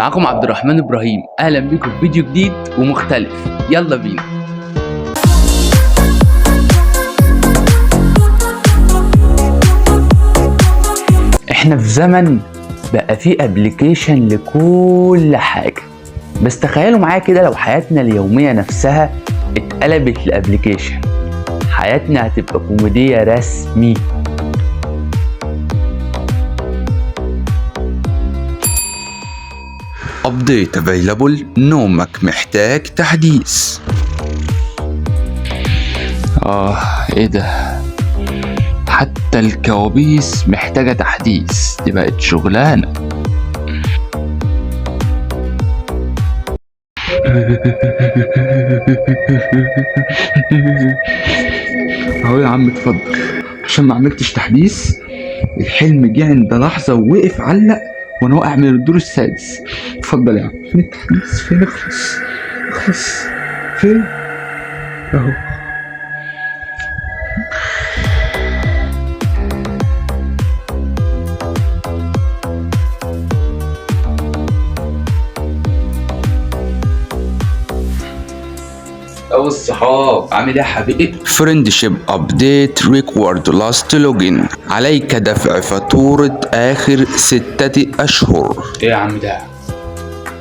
معاكم عبد الرحمن ابراهيم، اهلا بيكم في فيديو جديد ومختلف. يلا بينا. احنا في زمن بقى فيه application لكل حاجة، بس تخيلوا معايا كده لو حياتنا اليومية نفسها اتقلبت ل application، حياتنا هتبقى كوميدية رسمي. update available، نومك محتاج تحديث. ايه ده؟ حتى الكوابيس محتاجة تحديث، دي بقت شغلانة. اهو يا عم اتفضل، عشان ما عملتش تحديث الحلم جه عند لحظة ووقف علق وانا واقع من الدور السادس. اتفضل يا عم، فين التحديث؟ فين؟ اخلص اخلص، فين؟ اهو. ابو الصحاب عامل ايه يا حبيبي؟ friendship update required last login، عليك دفع فاتورة آخر 6 أشهر. ايه يا عم ده؟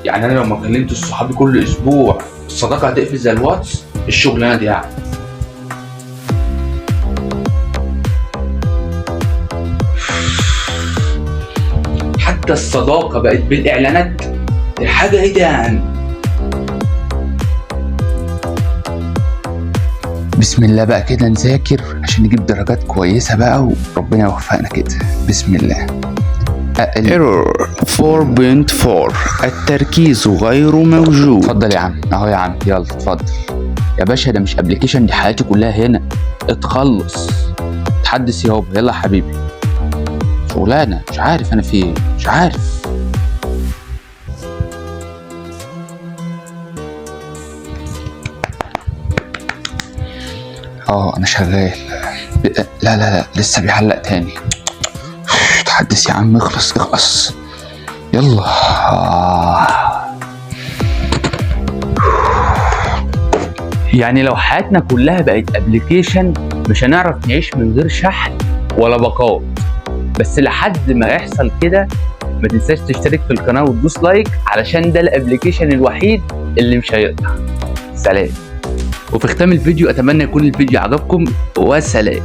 يعني انا لو ما كلمتش صحابي كل اسبوع الصداقة هتقفل زي الواتس؟ الشغلانة دي يعني. حتى الصداقة بقت بالاعلانات، دي حاجة ايه ده يعني؟ بسم الله بقى كده نذاكر عشان نجيب درجات كويسة بقى وربنا يوفقنا كده. بسم الله. error 4.4، التركيز غير موجود. اتفضل يا عم، اهو يا عم، يلا اتفضل يا باشا. ده مش application، دي حياتي كلها هنا. اتخلص تحدث يابا، يلا يا حبيبي. شغلانة مش عارف انا في ايه، مش عارف. انا شغال. لا لا لا لسه بيعلق تاني. تحدث يا عم، اخلص اخلص يلا. يعني لو حياتنا كلها بقت application مش هنعرف نعيش من غير شحن ولا باقات. بس لحد ما يحصل كده ما تنساش تشترك في القناة وتدوس like، علشان ده ال application الوحيد اللي مش هيقطع. سلام. وفي ختام الفيديو اتمنى يكون الفيديو عجبكم، وسلام.